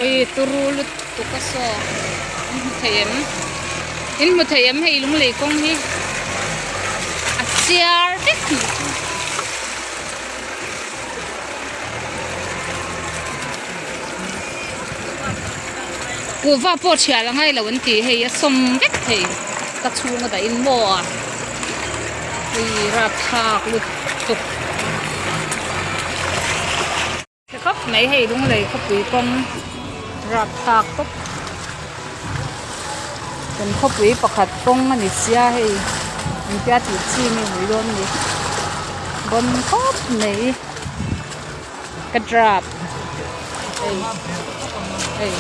Ui turu lutuk a saw in hmu thei em in hmu thei em hei lunglei kawng hi a chiar vek mai chu. Kuhva pawh thial a ngai lo an ti hei a sawm vek thei ka chhung a dah in maw a ui rapthlak lutuk tha khawp mai hei lunglei khawpui kawng rapthlak tawp kan khawpui pakhat kawng a ni sia hei engtia tih chi nge ni dawn ni bawn khawp mai. Ka drap hei hei.